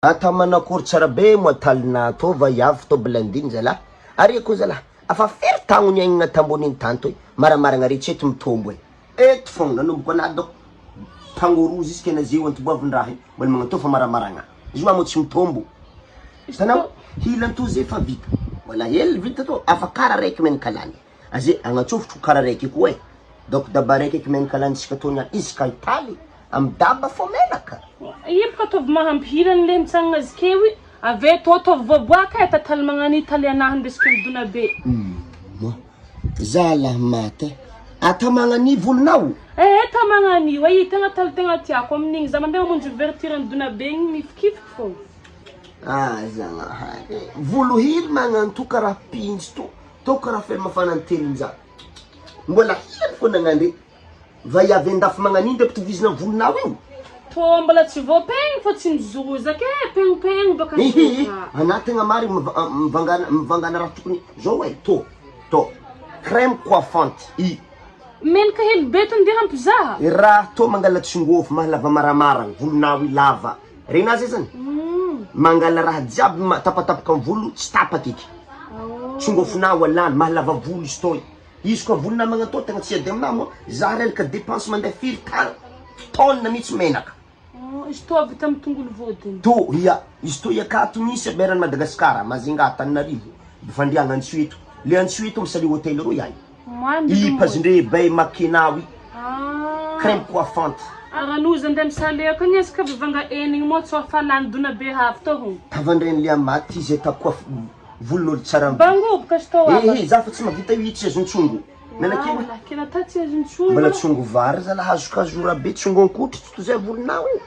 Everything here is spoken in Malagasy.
Ata manakory tsara be moa talinà tô vaiavy tô blandine zalah ary koa zalah afa firy tagno niaignana tamboniny tany toy maramaragna re tsy eto mitombo e eto fogna nanomboko anah doko tagno roa jusque nazio antoboavin-draha io mbola magnatô fa maramaragna izy io moa tsy mitombo hitanao hilan-to zay efa vita mbola hely vita tô afa kara raiky menaka lany Aze agnatsofotro kara raiky koa e! Donc daba raiky eky menaka lanintsika tô niany isaka hitaly amy daba fô menaka. Io boka ataovy mahampy hirany le mitsangana azy keo i, ave tô ataovy voaboaka e tataly magnano i taly anahy ndesiko midona be. Humm za lah maty e! Ata magnania volonao? Eh ta magnanio e, i tegna taly tegna tiako amin'igny za mandeha mamonjy ouverture midona be igny mifikifiky fogna. Ah zagnahary e! Volo hily magnanto karaha pinjo to. Tô karaha ferme fanantelinja. Mbola hely fô nagnandre. Vaiavy andafy magnanino de ampitovizina volonao io. Tô mbola tsy voapeigny fô tsy mizozaka e, peignopeigno baka Hihi, soa. anah tegna marigny mivangana mivangana raha tokony zao e, tô tô crème coiffante i. Menaka hely be to ndeha hampizaha. Raha tô mangala tsingôfo mahalava maramaragna volonao i lava. Renà zay zany? Mangala raha jiaby tapatapaka am volo tsy tapaka eky. Tsongofinao alany, mahalava volo izy toy. Izy koa volonà magnatô tegna tsy ady aminà moa, za relaka dépense mandeha firy tany, tonne mihitsy menaka. Izy toa vita am tongolo vodiny. To ia, izy toy akato misy aby eran'i Madagasikara, Majunga, Antananarivo, Befandriagna, Antsohihy. Le Antsohihy to misali hotel roy ay. I pazindre bay makenawi crème coiffante. Ranoza ndeha misaleo ka izy ka vivanga enigny moa tsy fa lany dona be avy tô ho. Tavandreny le maty izy ata coiffe volon'olo tsara. Bangoboka sy tô aba. Ehe za fa tsy mahavita io tsy azon-tsongo. Menakely. Kena ta tsy azon-tsongo. Mbola tsongo vary zala hazokazo rabe tsongo ankotry tsy toy zay volonao io.